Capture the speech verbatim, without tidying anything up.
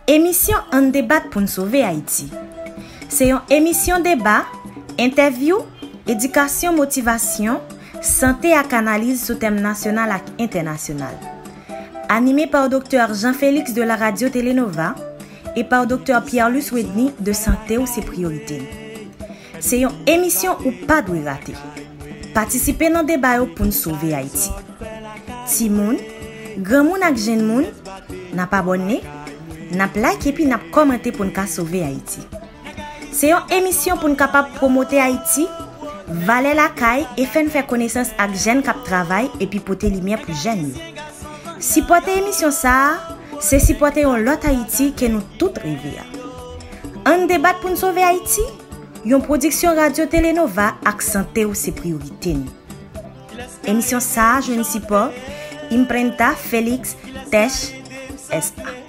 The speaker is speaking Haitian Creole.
Emisyon Ann debat pou n sove Ayiti. Se yon emisyon deba, entèvyou, edikasyon, motivasyon, sante ak analiz sou tèm nasyonal ak entènasyonal. Anime pa Doktè Jean Félix de la Radio Telenova e pa Doktè Pierre Luce Wedny de Sante w se priyorite n. Se yon emisyon ou pa dwe rate. Patisipe nan deba yo pou n sove Ayiti. Timoun, granmoun ak jenn moun, n ap abòne, n ap like epi n ap kòmante pou n ka sove Ayiti. Se yon emisyon pou n kapab pwomote Ayiti, valè lakay e fè n fè konesans ak jèn k ap travay epi pote limyè pou jèn yo. Sipòte emisyon sa a, se sipòte yon lòt Ayiti ke nou tout reve a. Ann debat pou n sove Ayiti, yon pwodiksyon Radyo Telenova ak Sante w se priyorite n. Emisyon sa a jwenn sipò Imprenta Félix Tech S A.